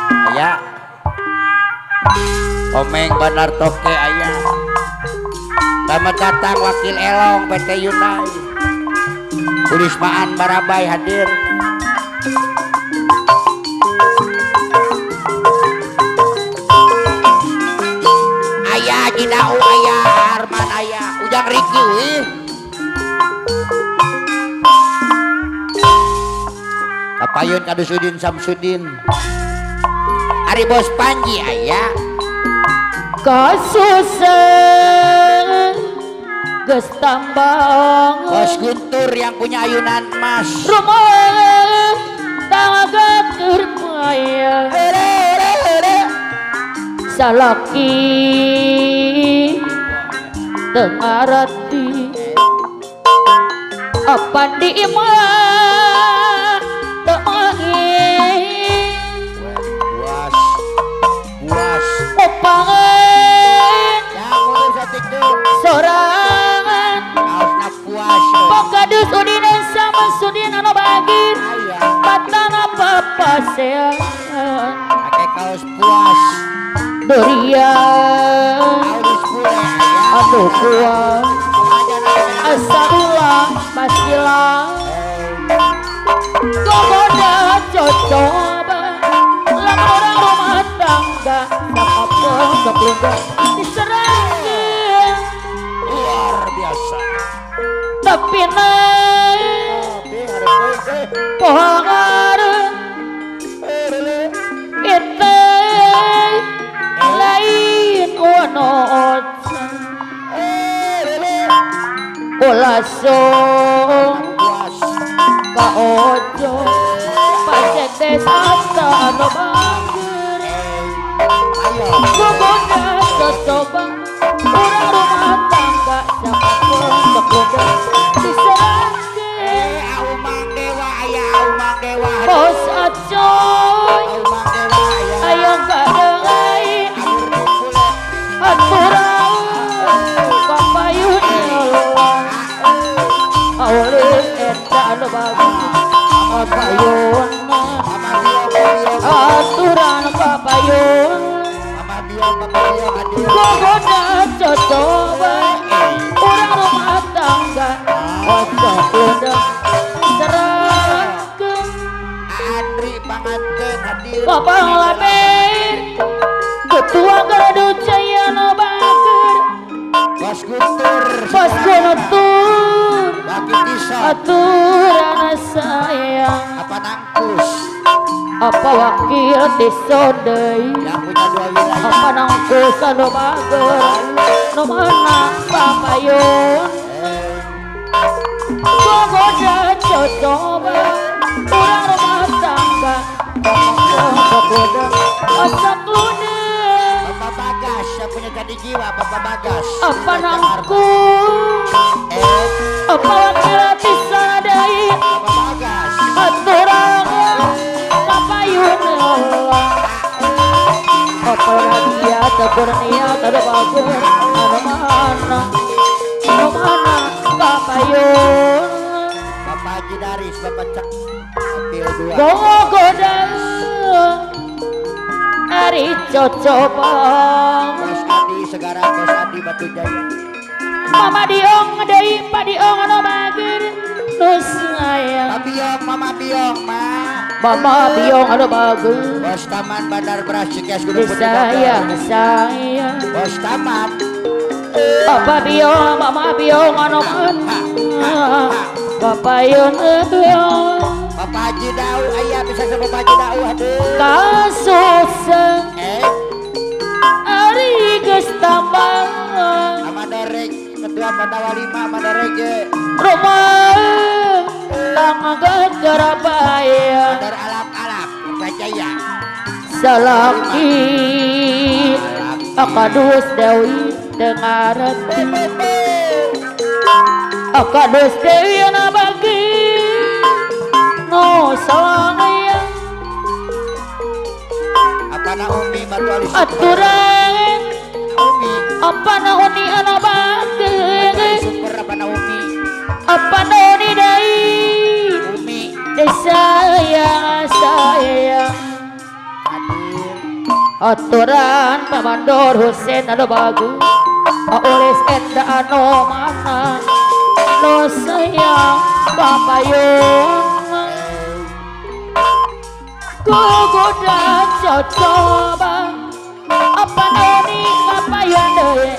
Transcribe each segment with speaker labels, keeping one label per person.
Speaker 1: Aya. Omeng Bandar Toke aya. Selamat datang Wakil Elong PT Yunai. Sulismaan Barabai hadir. Aya Jinau aya Arman aya Ujang Riki wih. Kapayun Kadusudin Samsudin. Ari Bos Panji aya.
Speaker 2: Kasusah geus tambang.
Speaker 1: Bos Guntur yang punya ayunan emas.
Speaker 2: Rumah tangga keur maya. Salaki teu ngarti apa di imah teu main.
Speaker 1: Buas buas
Speaker 2: Opangan sorangan Pakadus Udin sama Sudin anu bagir patana papasean
Speaker 1: pakai kaos puas
Speaker 2: durian anu kuat asaula pastilah gogoda cocoba lamun urang rumah tangga sakapeng saplungga diserangkeun
Speaker 1: luar biasa.
Speaker 2: Tapi pohangareun itu lain wanoca ulah song ka ojo pasek desa anu bager gogoda cocoba urang rumah tangga sakapeng saplungga diserangkeun.
Speaker 1: Aumang Dewa aya Aumang Dewa
Speaker 2: Bos Acoy
Speaker 1: Aumang Dewa aya
Speaker 2: ayo kadeui aturan kapayun awalin eta anu bagus kapayun aturan kapayun gogoda cocoba urang rumah tangga ojo klundeng serangkeun.
Speaker 1: Andri Panganten hadir.
Speaker 2: Babang Laber Ketua Gardu Jaya nu bager
Speaker 1: Bos Guntur
Speaker 2: Bos Guntur
Speaker 1: Wakil Disa
Speaker 2: aturan sayang
Speaker 1: apa nangkus
Speaker 2: apa wakil desa deui
Speaker 1: yang punya dua wilayah
Speaker 2: apa nangkus anu bager nu meunang papayun gogoda cocoba urang rumah tangga gogoda asa kludeung
Speaker 1: Bapak Bagas yang punya candi jiwa Bapak Bagas
Speaker 2: apa nangkus apa wakil desa deui
Speaker 1: Bapak Bagas
Speaker 2: aturan papayun apa radia teu teu bager anu mana anu mana papayun
Speaker 1: Bapak Haji Daris Bapak Cak Apil 2
Speaker 2: gogoda ari cocobang
Speaker 1: Bos Adi segara Bos Adi Batu Jaya
Speaker 2: Mama Diong deui Pa Diong anu bager nu sayang
Speaker 1: Mama Biong Mama Biong Ma
Speaker 2: Mama Biong anu bager
Speaker 1: Bos Taman Bandar Beras Cikeas Gunung Putri
Speaker 2: sayang sayang
Speaker 1: Bos Taman
Speaker 2: Papa Biong Mama Biong anu mana Papayun
Speaker 1: Bapak Haji Dau aya bisa sama Bapak Haji Dau aduh
Speaker 2: kasusah ari geus tambah
Speaker 1: Amadorek Ketua Pandawa 5 Amadorek
Speaker 2: rumah tangga kerabaya
Speaker 1: Bandar Alap-Alap Kertajaya
Speaker 2: salaki akadus Dewi dengareti akadus Dewi na bagi no salaya
Speaker 1: apa na Umi Batu Alis
Speaker 2: aturan
Speaker 1: Umi
Speaker 2: apa na Uni ana bagi
Speaker 1: super apa na Umi
Speaker 2: apa na Uni dai
Speaker 1: Umi
Speaker 2: sayang sayang
Speaker 1: hadir
Speaker 2: Aturan Pamandor Husen anu bagus Aulis enda anu mana nu sayang papayun Kugoda cocoba apa noni papayun deui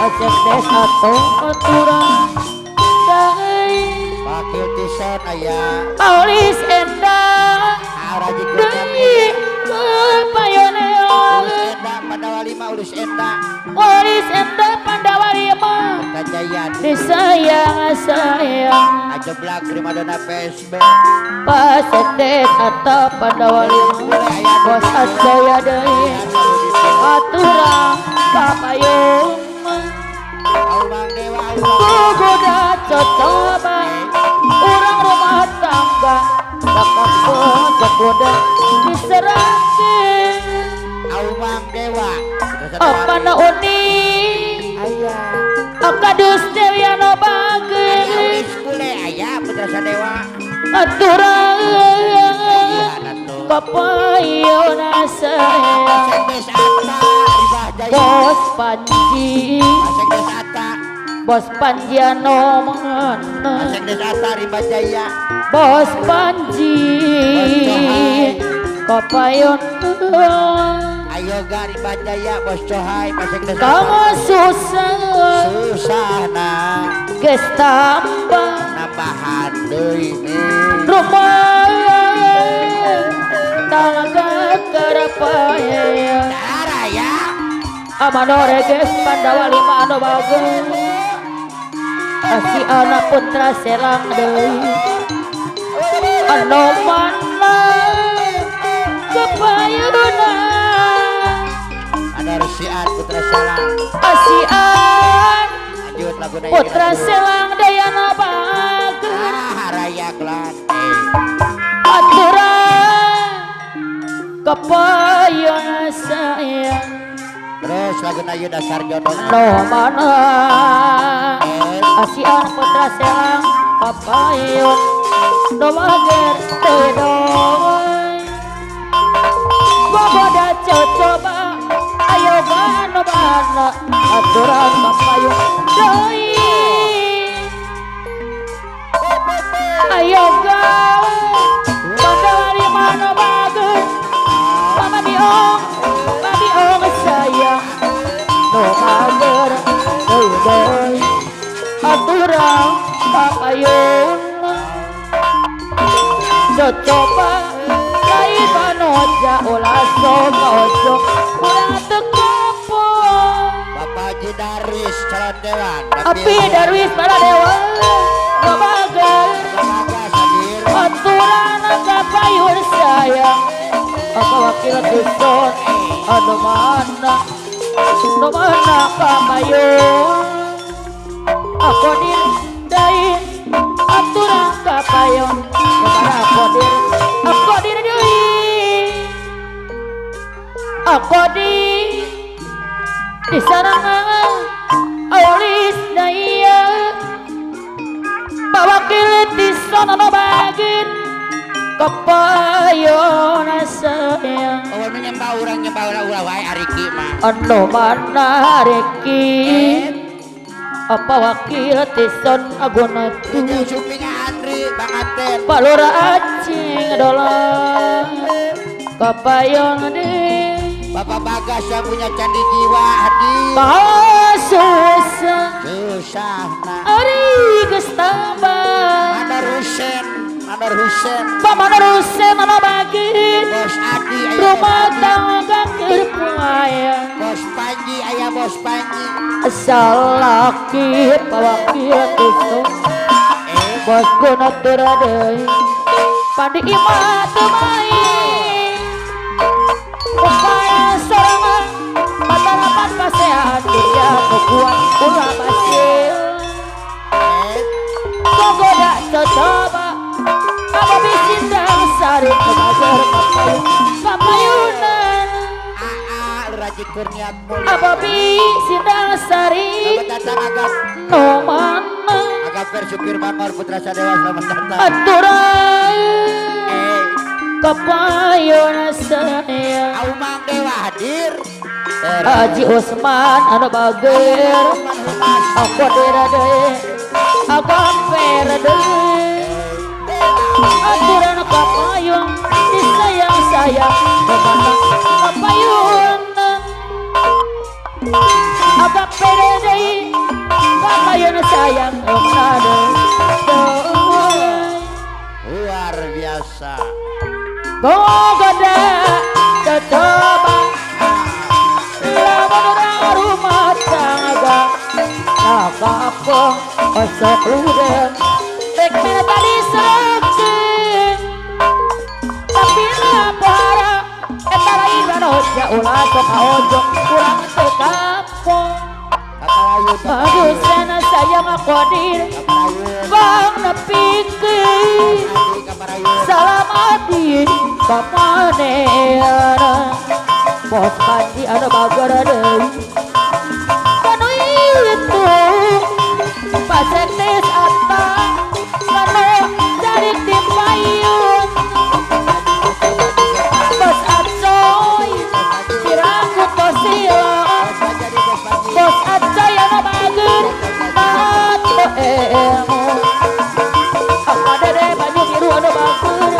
Speaker 2: Acek des atau aturan deui
Speaker 1: Wakil Tison aya
Speaker 2: Aulis enda
Speaker 1: Raji Kurnia
Speaker 2: deui papayun.
Speaker 1: Ulis Enda Pandawa 5 Ulis Enda
Speaker 2: Ulis Enda Pandawa 5
Speaker 1: Kajayan
Speaker 2: disayang sayang
Speaker 1: Ajeblak Primadona PSB
Speaker 2: Pasetes atau Pandawa 5 Bos Ajaya deui aturan kapayung
Speaker 1: Aumang Dewa Aumang
Speaker 2: Kugoda cocoba urang rumah tangga sakampung sakuda diserangkeun
Speaker 1: Aumang Dewa
Speaker 2: apa na uni
Speaker 1: aya
Speaker 2: Akadus Dewi anu bageun
Speaker 1: Ulis Bule aya Putra Sadewa
Speaker 2: aturan
Speaker 1: iya atuh
Speaker 2: kapayun sayang
Speaker 1: Sekdes Atta Ribah Jaya
Speaker 2: Bos Panji
Speaker 1: Sekdes Atta
Speaker 2: Bos Panji anu mana
Speaker 1: Sekdes Atta Ribah Jaya
Speaker 2: Bos Panji kapayun
Speaker 1: Ayo Ribah Jaya Bos Cohai Sekdes
Speaker 2: kamu susah
Speaker 1: susah nah
Speaker 2: geus tambah
Speaker 1: nambahan deui
Speaker 2: rumah tangga kerapaya
Speaker 1: darah ya
Speaker 2: Amanore geus Pandawa 5 anu bagus Asi anak putra selang deui anu mana kepayuna
Speaker 1: ada Rusian Putra Selang
Speaker 2: Asian
Speaker 1: lanjut lagu
Speaker 2: putra selang dayana bagus
Speaker 1: ah raya klan
Speaker 2: aturan kepayuna sayang
Speaker 1: terus lagu nayu dasar jodoh
Speaker 2: anu mana Asian putra selang papayun do mager teu doy Gogoda cocoba ayo bano bana aturan papayun deui Ayo gawe Mandawari mano bagus Mama biong sayang do mager teu doy aturan papayun cocoba lain manoja ulah sok ojo ulah teu kapok
Speaker 1: Bapak Haji Darwis calon dewan
Speaker 2: Api Darwis para dewa no mager aturan kapayun sayang apa wakil tison anu mana nu mana kapayun Akodir deui aturan kapayun nu mana akodir akodir deui Akodir di sarangan aulis daya Pak Wakil tison anu bagin kapayun sayang
Speaker 1: oh nu nyembah urang nyembah urang ulah wae ariki mah
Speaker 2: anu mana reki apa wakil tison agona tu
Speaker 1: Jeung suping Andri Bang Aten
Speaker 2: Palura acing dolar kapayun deui
Speaker 1: Bapak Bagas yang punya candi jiwa hadir
Speaker 2: susah
Speaker 1: susah nah
Speaker 2: ari geus tambah
Speaker 1: Mandor Husen Mandor Husen
Speaker 2: Pamanor Husen anu bagin
Speaker 1: Bos Adi aya
Speaker 2: rumah tangga keur puaya
Speaker 1: Bos Panji aya Bos Panji
Speaker 2: salaki pawakil tison Bos guna teu deui Pandi imah teu main Upaya sorangan patarapan pasehan dunia nu kuat ulah basil Gogoda cocoba apa bisindang sari kemager kapayunan
Speaker 1: Aa Raji Kurnia Mulia
Speaker 2: apa bisindang sari
Speaker 1: selamat datang Agap
Speaker 2: no mana
Speaker 1: Agap Supir Bangor Putra Sadewa selamat datang
Speaker 2: aturan kapayun sayang
Speaker 1: Aumang Dewa hadir Kodir
Speaker 2: Haji Usman anu bager Kodir deui Agaper deui aturan kapayun disayang-sayang kemana kapayun Agaper deui kapayun sayang kemana
Speaker 1: luar biasa
Speaker 2: gogoda cocoba lamun urang rumah tangga kapok osok ludeng rek minta diserupkeun tapi lapara eta lain manusia ulah sok kaojok urang teu kapok bagusana sayang Kodir bang nepikeun salamat di papaneana bos panji anu bager deui kanu itu pasektes ata kanu cari di payun bos acoy siraku tosila bos acoy anu bager tato emu apa dede banyu biru anu bager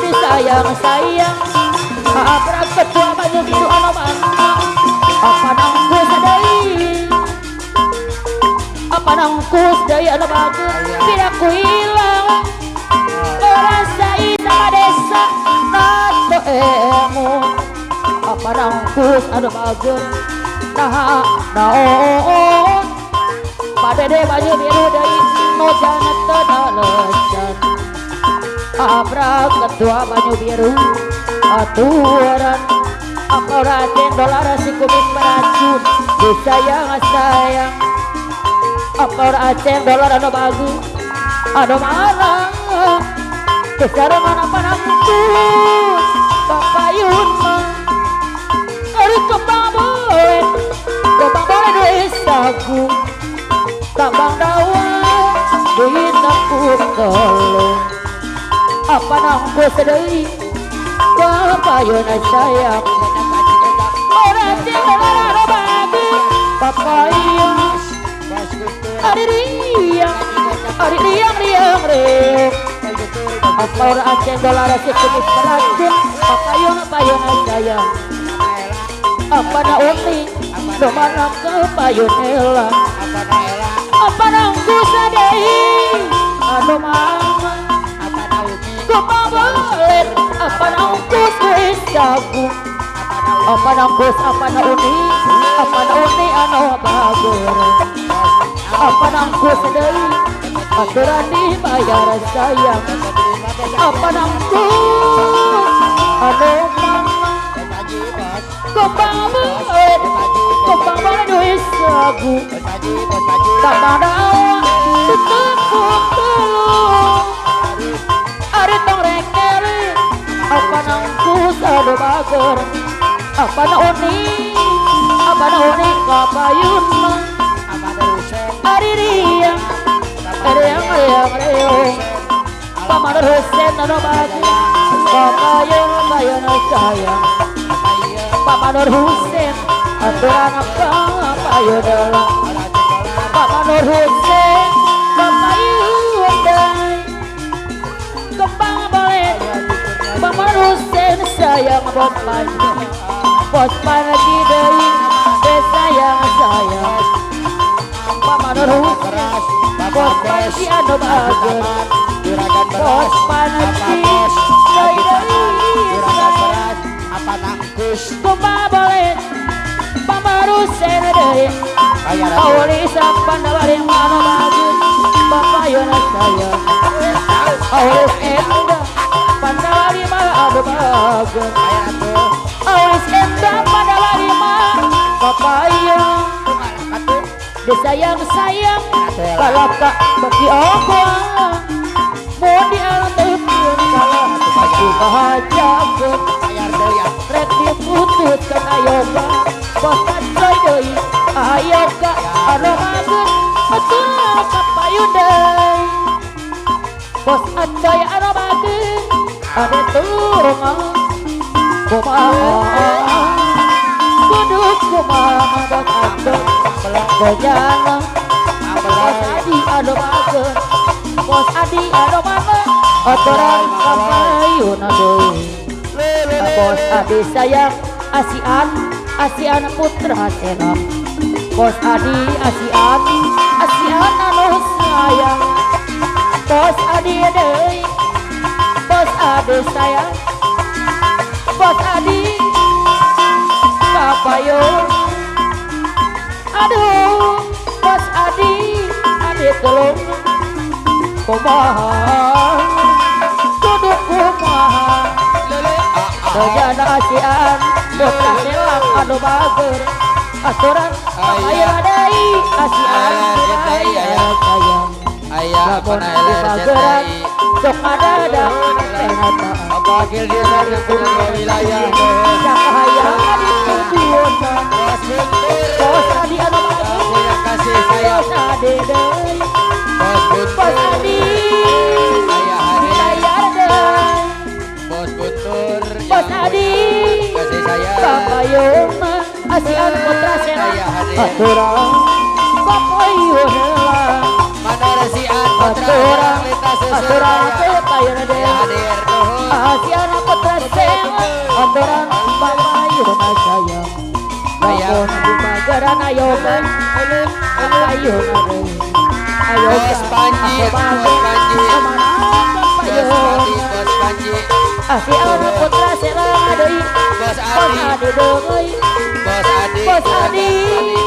Speaker 2: disayang-sayang abrak ketua banyu biru anu mana apa nangkus deui apa nangkus deui anu bager tidak ku hilang rasai sama desa nato emu apa nangkus anu bager nah naon padede banyu biru deui nu jangan teu nalesan abrak ketua banyu biru aturan apa raden dolar si kumis beracun disayang sayang apa raden dolar anu bagus anu marah kesarangan apa nangkus papayun mah ari kembang boleh duit sagu kembang dawa duit tepuk telur apa nangkus deui papayun sayang orang dolar anu bagus papayun ari riang riang riang apa orang Aceh dolar si kumis beracun papayun payun sayang apa na uni do mana ke payun ela apa nangkus deui anu mama kembang boleh apa nangkus wis jago apa nangkus apa na uni anu bager apa nangkus deui aturan dibayar sayang apa nangkus anu mama kembang boleh duit sagu kembang dawa tetepuk telur ari tong rekeli apa nangkus anu bager apa na uni kapayun mah ari riang riang riang riang paman Husen anu bager kapayun payun sayang Paman Husen aturan kapayun Paman Husen kapayun deui kembang boleh Paman Husen sayang bos panji deui sayang sayang Paman Husen bos panji anu bager bos panji deui deui
Speaker 1: apa nangkus
Speaker 2: kembang boleh Paman Husen deui Aulis Pandawa lima anu bagus papayun sayang Aulis endah Pandawa lima anu bagus Aulis endah Pandawa lima papayun disayang-sayang kalaka bagi ogong mun di alam teupeun kalah dibahajakeun rek diputuskeun ayoga bos acoy deui ayoga anu bagus atuh kapayun deui bos acoy anu bagus anu turung kumaha Aduh kumaha bos Ado bojana bos Adi anu bager bos Adi anu mana aturan kapayuna deui bos Adi sayang asian asian putra Selang bos Adi asian asian anu sayang bos Adi deui bos Adi sayang bos Adi kapayun aduh bos Adi Adi telung kumaha kudu kumaha bojana asian putra Selang anu bager aturan kapayun deui asian sayang
Speaker 1: Ayah
Speaker 2: lamun
Speaker 1: mana
Speaker 2: di bageran
Speaker 1: LRCTI
Speaker 2: sok ada penata
Speaker 1: Wakil Desa wilayah
Speaker 2: cahaya di tujuan
Speaker 1: Bos Guntur
Speaker 2: bos Adi anu bager
Speaker 1: punya kasih sayang
Speaker 2: bos Adi deui
Speaker 1: Bos
Speaker 2: bos
Speaker 1: Guntur
Speaker 2: Adi
Speaker 1: ayah hadir
Speaker 2: bayar deui
Speaker 1: Bos Guntur
Speaker 2: bos Adi
Speaker 1: kasih sayang
Speaker 2: Papayoma asian putra Selang
Speaker 1: Ayah hadir.
Speaker 2: aturan papayuna
Speaker 1: mana resian putra
Speaker 2: aturan
Speaker 1: lintas
Speaker 2: aturan papayuna
Speaker 1: ayah
Speaker 2: deui
Speaker 1: hadir nuhun
Speaker 2: asian putra Selang aturan papayuna sayang
Speaker 1: Ayah.
Speaker 2: lamun di bagaran ayoman papayuna deui ayo
Speaker 1: Bos Panji, Bos Panji. Bos Panji Bos Panji
Speaker 2: asian putra Selang deui
Speaker 1: Bos
Speaker 2: bos
Speaker 1: Adi
Speaker 2: Adi deui
Speaker 1: Bos Adi
Speaker 2: Bos Adi.